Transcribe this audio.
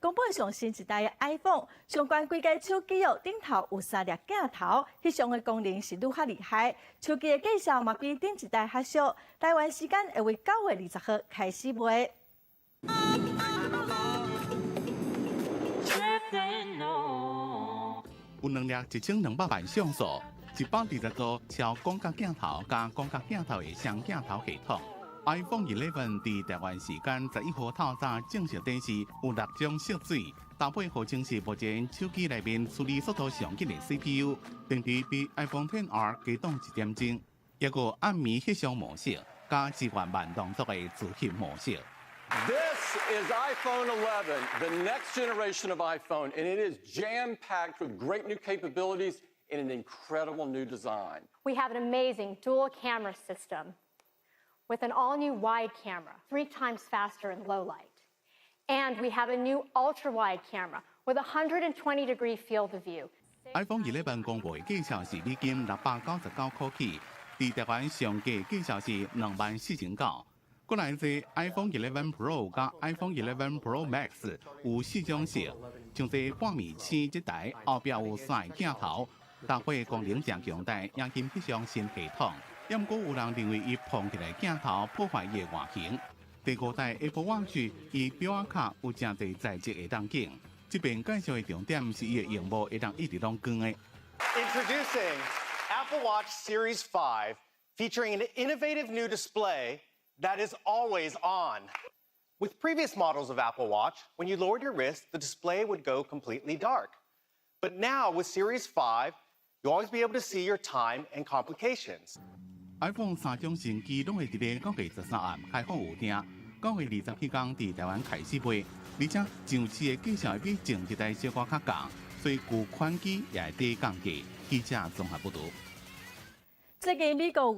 公布上新一代的 iPhone，上懸規架手機哦，頂頭有三粒鏡頭，翕相的功能是愈較厲害。手機的價數嘛比頂一代較俗。台灣時間會佇9月20號開始賣。有兩粒1200萬像素，120個超廣角鏡頭佮廣角鏡頭的雙鏡頭系統。iPhone 11佇台灣時間11號透早正式展示，有六種色水，搭配號稱是目前手機內面處理速度上緊的 CPU，電池比 iPhone XR 加擋一點鐘，抑閣有暗暝翕相模式，佮支援慢動作的自翕模式。 This is iPhone 11, the next generation of iPhone, and it is jam-packed with great new capabilities and an incredible new design. We have an amazing dual camera system with an all-new wide camera, three times faster in low light. And we have a new ultra-wide camera with a 120-degree field of view. iPhone 11公布的價數是美金699塊起，佇台灣上低價數是24,900。過來這 iPhone 11 Pro 佮 iPhone 11 Pro Max 有四種色，像這半暝青這台後壁有三個鏡頭，搭配功能誠強大，引擎翕相新系統。毋過有人認為伊膨起來鏡頭破壞伊的外形。第五代 Apple Watch 伊錶仔卡有誠濟材質會當揀。這邊介紹的重點是伊的螢幕會當一直攏光的。 Introducing Apple Watch Series 5, featuring an innovative new display that is always on. With previous models of Apple Watch, when you lowered your wrist, the display would go completely dark. But now with Series 5, you'll always be able to see your time and complications. iPhone 三種新機攏會佇咧9月13暗開放預訂，9月20彼工佇台灣開始賣，而且上市的價數會比前一代小可較降，所以舊款機也會佇降價。記者綜合報導。最近美國